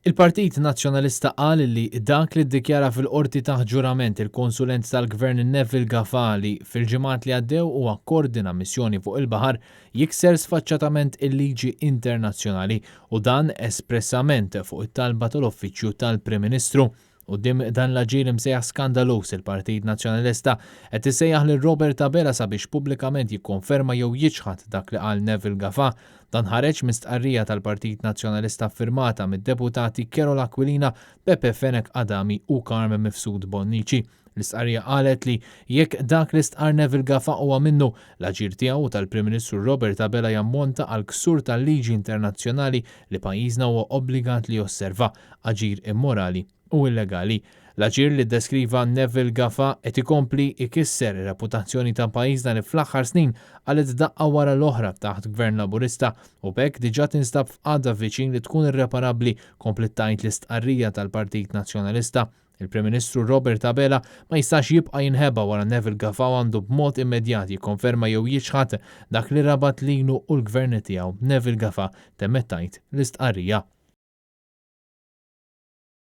Il-Partit Nazzjonalista qal li dak li ddikjara fil-Qorti taħt ġurament il-konsulent tal-Gvern Neville Gafà li fil-ġimgħat li għaddew huwa kkordina missjoni fuq il-baħar jikser sfaċċatament il-liġi internazzjonali u dan espressament fuq it-talba tal-Uffiċċju tal-Prim Ministru. Quddiem dan l-aġir imsejjaħ skandaluż, il-Partit Nazzjonalista qed isejjaħ lil Robert Abela sabiex pubblikament jikkonferma jew jiċħad dak li qal Neville Gafà. Dan ħareġ minn stqarrija tal-Partit Nazzjonalista ffirmata mid-Deputati Karol Aquilina, Beppe Fenech Adami u Carm Mifsud Bonnici. L-istqarrija qalet li jekk dak li stqarr Neville Gafà huwa minnu, l-aġir tiegħu u tal-Prim Ministru Robert Abela jammonta għal ksur tal-liġi internazzjonali li pajjiżna huwa obbligat li josserva, aġir immorali u illegali. L-aġir li ddeskriva Neville Gafà qed ikompli jkisser ir-reputazzjoni ta' pajjiżna li fl-aħħar snin qalgħet daqqa wara l-oħra taħt Gvern Laburista u b'hekk diġà tinstab f'qagħda viċin li tkun irreparabbli, kompliet tgħid l-istqarrija tal-Partit Nazzjonalista. Il-Prim Ministru Robert Abela ma jistax jibqa' jinħeba wara Neville Gafà u għandu b'mod immedjat jikkonferma jew jiċħad dak li rabat lilu u l-Gvern tiegħu Neville Gafà, temmet tgħid l-istqarrija.